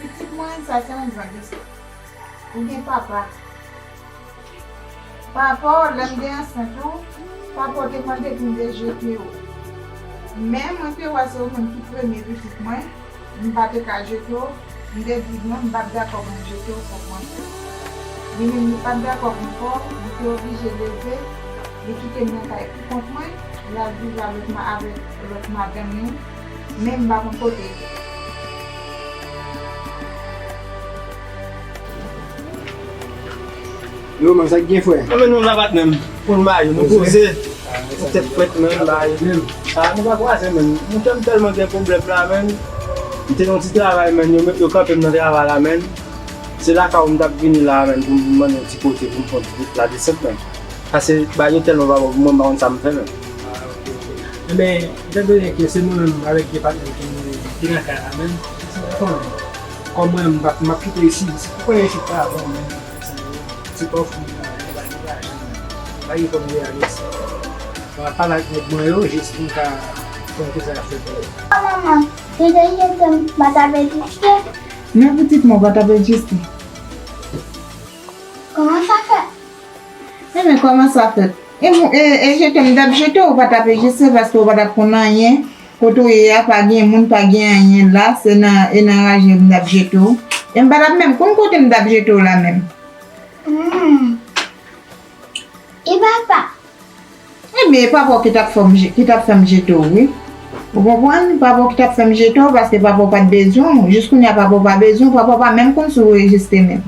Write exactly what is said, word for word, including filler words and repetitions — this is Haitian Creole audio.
Pitit mwen, sa se yon gran kesyon. Ou gen papa. Papa w, lè m te ansent ou, papa w te mande pou m te jete w. Men mwen te wè se ou menm ki premye pitit mwen, m pa te ka jete w. M te di non, m pa t dakò pou m jete w, fòk mwen fè. Li menm, li pa t dakò pou m fè w, li te oblije leve, li kite m nan kay pou kont mwen, l al viv avèk ma-, avèk lòt madanm li, men m pa konn kote l ye. Yo, man, sa k gen, frè? Anmè, nou la patnè m. Pou l mayo, nou poze. Yon tèt frèt, men, bay. A, nou pa kwaze, men. Monchè, m tèlman gen pwoblèm la, men. M te nan yon ti travay, men. Yo, yo kanpe m nan travay la, men. Se lakay ou m t ap vini la, men, pou m vin mande yon ti kote, pou m pran ti la desant, men. Pase, bay yo tèlman pa bon pou mwen, m pa konn sa m fè, men. Enben, etan done ke se mwen menm avèk de patnè m ki, ki nan kay la menm, se pa konnen. Kòm mwen, m p ap, m ap kite isit, se pou konnen isit pa bon menm, se pa fou, m pa gen lajan, m pa gen kòb m te ale isit. M ap pale ak nèg mwen yo, jis pou m ka konn kisa y ap fè pou yo. Manman, ou te jete m, pa t ap egziste? Non, pitit mwen, pa t ap egziste. Kòman sa fèt? Enben, kòman sa fèt? E, mou- e, e jete m t ap jete w, ou pa t ap egziste paske ou pa t ap konn anyen. Kote w ye a, pa gen moun, pa gen anyen la, se nan, e nan raje m t ap jete w. E m pa t ap menm konn kote m t ap jete w la menm. Hmm. E papa? Enben, e papa w ki t ap fè m je- ki t ap fè m jete w, wi. Ou konprann? Papa w ki t ap fè m jete w paske papa w pa t bezwen w. Jis kounye a, papa w pa bezwen w, papa w pa menm konn si w egziste menm.